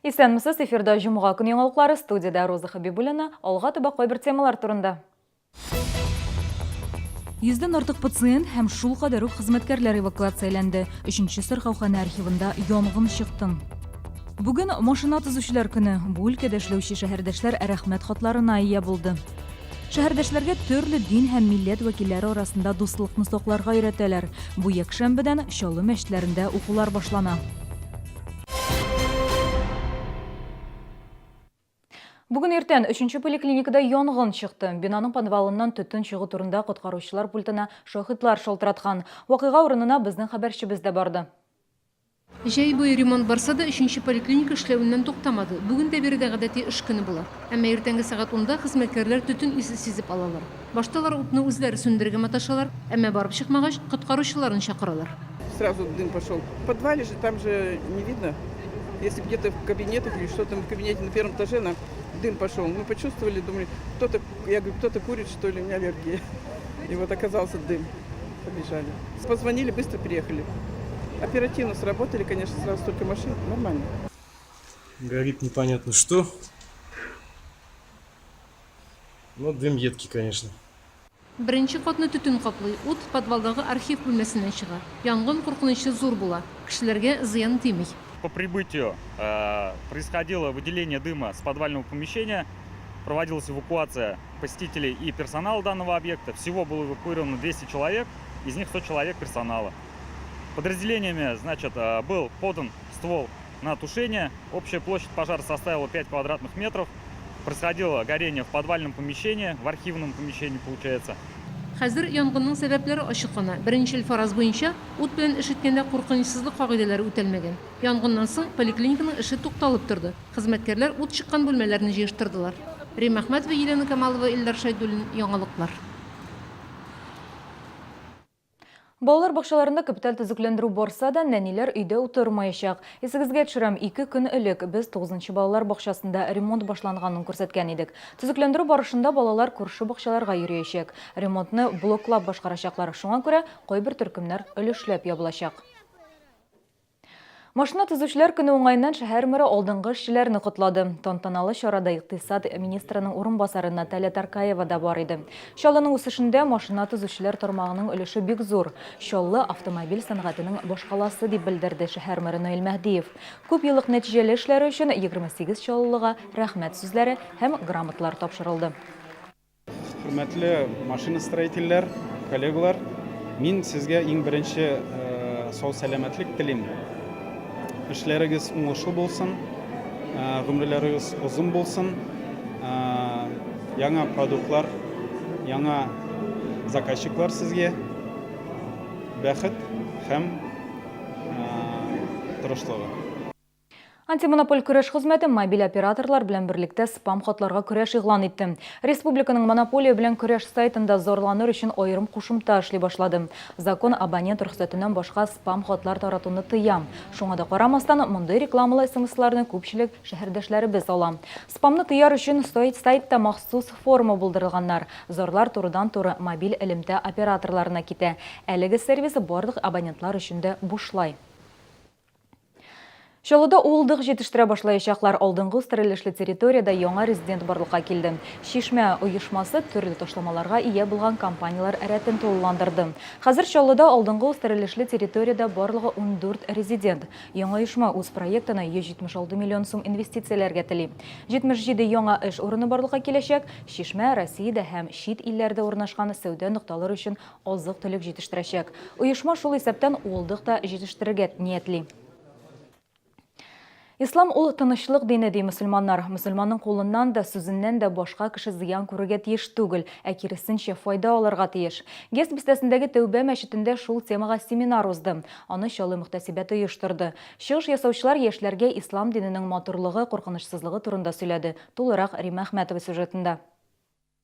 Исәнмесез, эфирда җомга көн яңалыклары, студиядә Роза Хәбибуллина. Алга таба кайбер темалар турында. Йөздән артык пациент һәм шул кадәр үк хезмәткәрләр эвакуацияләнде. Өченче сырхауханә архивында янгын чыкты. Бүген машина төзүчеләр көне. Бу өлкәдә эшләүче шәһәрдәшләр рәхмәт хатларына ия булды. Шәһәрдәшләргә төрле дин һәм милләт вәкилләре арасында дуслыкны сакларга өйрәтәләр. Бу якшәмбедән Чаллы мәчетләрендә укулар башлана. Бүген иртән өченче поликлиникада янгын чыкты. Бинаның подвалыннан төтен чыгу турында коткаручылар пультына шаһитлар шалтыраткан. Вакыйга урынына безнең хәбәрчебез дә барды. Җәй буе ремонт барса да, өченче поликлиника эшләвеннән туктамады. Бүген дә биредә гадәти эш көне була. Әмма иртәнге сәгать унда хезмәткәрләр төтен исе сизеп алалар. Башта алар утны үзләре сүндерергә маташалар, әмма барып чыкмагач, коткаручыларын чакыралар. Сразу дым пошел. В подвале же там же не видно. Если где-то в кабинетах или что там в кабинете на первом этаже на дым пошел. Мы почувствовали, думали, кто-то, я говорю, кто-то курит, что ли, у меня аллергия. И вот оказался дым. Побежали. Позвонили, быстро приехали. Оперативно сработали, конечно, сразу столько машин. Нормально. Горит непонятно что. Ну, дым едкий, конечно. Беренче катны төтен каплый, ут подвалдагы архив бүлмәсеннән чыга. Янгын куркынычы зур була, кешеләргә зыян тими. По прибытию происходило выделение дыма с подвального помещения, проводилась эвакуация посетителей и персонала данного объекта. Всего было эвакуировано 200 человек, из них 100 человек персонала. Подразделениями, значит, был подан ствол на тушение. Общая площадь пожара составила 5 квадратных метров. Происходило горение в подвальном помещении, в архивном помещении, получается. Хәзер янгынның сәбәпләре ачыклана. Беренчел фараз буенча, ут белән эш иткәндә куркынычсызлык кагыйдәләре үтәлмәгән. Янгыннан соң поликлиниканың эше тукталып торды. Хезмәткәрләр ут чыккан бүлмәләрне җыештырдылар. Римма Әхмәтова, Елена Камалова, Илдар Шәйдуллин, Яңалыклар. Балалар бакчаларында капиталь төзекләндерү барса да, нәниләр өйдә утырмаячак. Исегезгә төшерәм, ике көн элек без тугызынчы балалар бакчасында ремонт башланганын күрсәткән идек. Төзекләндерү барышында балалар күрше бакчаларга йөриячәк. Ремонтны блоклап башкарачаклар, шуңа күрә кайбер төркемнәр өлешләп ябылачак. Машина төзүчеләр көне уңаеннан шәһәр мэры алдынгы эшчеләрне котлады. Тантаналы чарада икътисад министрының урынбасары Наталья Таркаева да бар иде. Чаллының үсешендә машина төзүчеләр тармагының өлеше бик зур. Чаллы, автомобиль сәнгатенең башкаласы, дип белдерде шәһәр мэры Наил Мәһдиев. Күп еллык нәтиҗәле эшләре өчен 28 чаллылыга рәхмәт сүзләре һәм грамоталар тапшырылды. Хөрмәтле машиностроительләр, коллегалар, мин сезгә иң беренче сау-сәламәтлек телим. Эшләрегез уңышлы булсын, гомерләрегез озын булсын. Яңа продуктлар, яңа заказчиклар сезгә бәхет һәм тырышлыгы. Антимонополь көрәш хезмәте мобиль операторлар белән берлектә спам-хатларга көрәш игълан итте. Республиканың монополия белән көрәш сайтында зарланыр өчен аерым кушымта эшли башлады. Закон абонент рөхсәтеннән башка спам-хатлар таратуны тыя. Шуңа да карамастан, мондый рекламалы смсларны күпчелек шәһәрдәшләребез ала. Спамны тыяр өчен сайтта махсус форма булдырылганнар. Зарлар турыдан-туры мобиль элемтә операторларына китә. Әлеге сервис барлык абонентлар өчен дә бушлай. Чаллыда уылдык җитештерә башлаячаклар. Алдынгы үстерелешле территориядә яңа резидент барлыкка килде. Чишмә оешмасы төрле ташламаларга ия булган компанияләр рәтен тулыландырды. Хәзер Чаллыда алдынгы үстерелешле территориядә барлыгы 14 резидент. Яңа оешма үз проектына 176 миллион сум инвестицияләргә тели. 77 яңа эш урыны барлыкка киләчәк. Чишмә Россиядә һәм чит илләрдә урнашкан сәүдә нокталары өчен азык-төлек җитештерәчәк. Оешма шул исәптән уылдык та җитештерергә ниятли. Ислам ул тынычлык дине, ди мөселманнар. Мөселманның кулыннан да, сүзеннән дә башка кеше зыян күрергә тиеш түгел, ә киресенчә, файда алырга тиеш. ГЭС бистәсендәге Тәүбә мәчетендә шул темага семинар узды. Аны Чаллы мөхтәсибәте оештырды. Чыгыш ясаучылар яшьләргә ислам диненең матурлыгы, куркынычсызлыгы турында сөйләде. Тулырак Римма Әхмәтова сюжетында.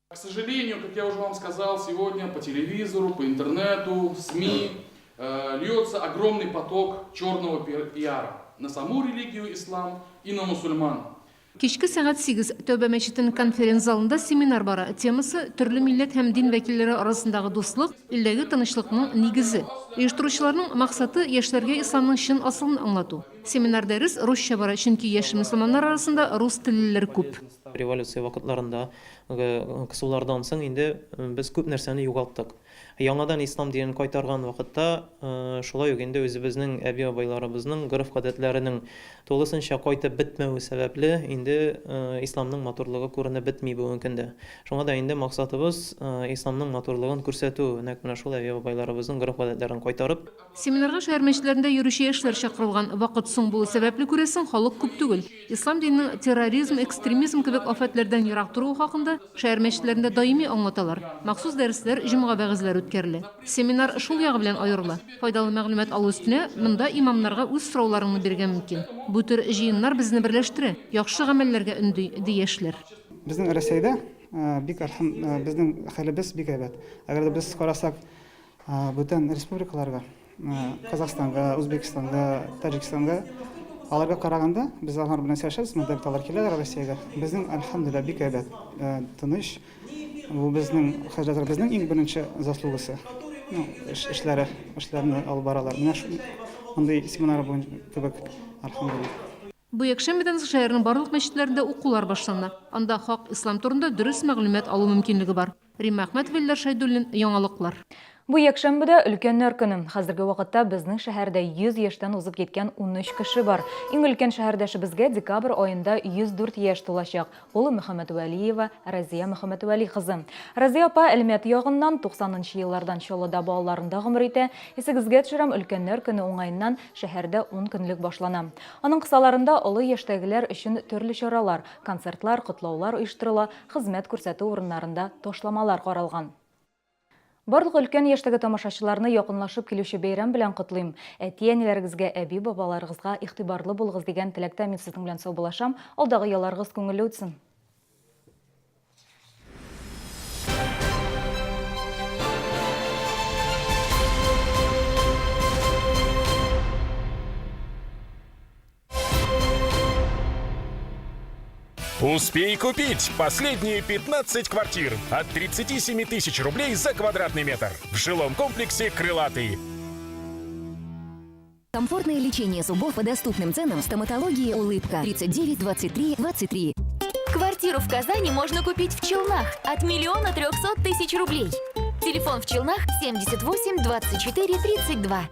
К сожалению, как я уже вам сказал, сегодня по телевизору, по интернету, СМИ льется огромный поток черного пиара на саму религию ислам и на мусульман. Кичке сәгать сигез. Тәүбә мәчетенең конференц-залында семинар бара. Темасы, төрле милләт һәм дин вәкилләре арасындагы дуслык, илдәге тынычлыкның нигезе. Оештыручыларның максаты, яшьләргә исламның чын асылын аңлату. Семинар-дәрес русча бара, чөнки яшь мөселманнар арасында рус теллеләр күп. Революция вакытларындагы кысулардан соң инде без күп нәрсәне югалттык. Яңадан ислам динен кайтарган вакытта, шулай ук инде үзебезнең әби-бабайларыбызның гореф-гадәтләренең тулысынча кайтып бетмәве сәбәпле, инде исламның матурлыгы күренеп бетми бүгенге көндә. Шуңа да инде максатыбыз, исламның матурлыгын күрсәтү, нәкъ менә шул әби-бабайларыбызның гореф-гадәтләрен кайтарып. Семинарга шәһәр мәчетләрендә йөрүче яшьләр чакырылган. Вакыт соң булу сәбәпле, күрәсең, халык күп түгел. Ислам диненең терроризм, экстремизм кебек афәтләрдән ерак торуы хакында шәһәр мәчетләрендә даими аңлаталар. Махсус дәресләр, җомга вәгазьләре үткәрелә. Семинар шул ягы белән аерыла. Файдалы мәгълүмат алу өстенә, монда имамнарга үз сорауларыңны бирергә мөмкин. Бу төр җыеннар безне берләштерә, яхшы гамәлләргә өнди, ди яшьләр. Безнең Рәсәйдә бик әлхәм, безнең хәлебез бик әйбәт. Әгәр дә без карасак, Бүтән республикаларга, Казахстанга, Үзбәкстанга, Таҗикстанга, аларга караганда, без алар белән сөйләшәбез, монда бит алар киләләр Россиягә. Безнең, әлхәмдүлилләһ, бик әйбәт, тыныч. Бу безнең хәзрәтләребезнең иң беренче заслугасы. Ну, эшләре, эшләрне алып баралар. Менә мондый семинар буенча кебек, әлхәмдүлилләһ. Бу якшәмбедән соң шәһәрнең барлык мәчетләрендә укулар башлана. Анда хак ислам турында дөрес мәгълүмат алу мөмкинлеге бар. Римма Әхмәтова, Илдар Шәйдуллин, Яңалыклар. Бу якшәмбедә өлкәннәр көне. Хәзерге вакытта безнең шәһәрдә 100 яшьтән узып киткән 13 кеше бар. Иң өлкән шәһәрдәшебезгә декабрь аенда 104 яшь тулачак. Ул Мөхәммәтвәлиева Разия Мөхәммәтвәли кызы. Разия апа Әлмәт ягыннан, 90 нчы еллардан Чаллыда балаларында гомер итә. Исегезгә төшерәм, өлкәннәр көне уңаеннан шәһәрдә ун көнлек башлана. Аның кысаларында олы яшьтәгеләр өчен төрле чаралар, концертлар, котлаулар оештырыла, хезмәт күрсәтү урыннарында ташламалар каралган. Барлык өлкән яшьтәге тамашачыларны якынлашып килүче бәйрәм белән котлыйм. Әти-әниләрегезгә, әби-бабаларыгызга игътибарлы булыгыз дигән теләктә мин сезнең белән саубуллашам. Алдагы ялларыгыз күңелле үтсен! Успей купить последние 15 квартир от 37 тысяч рублей за квадратный метр в жилом комплексе «Крылатый». Комфортное лечение зубов по доступным ценам в стоматологии «Улыбка» 39 23 23. Квартиру в Казани можно купить в Челнах от миллиона трехсот тысяч рублей. Телефон в Челнах 78 24 32.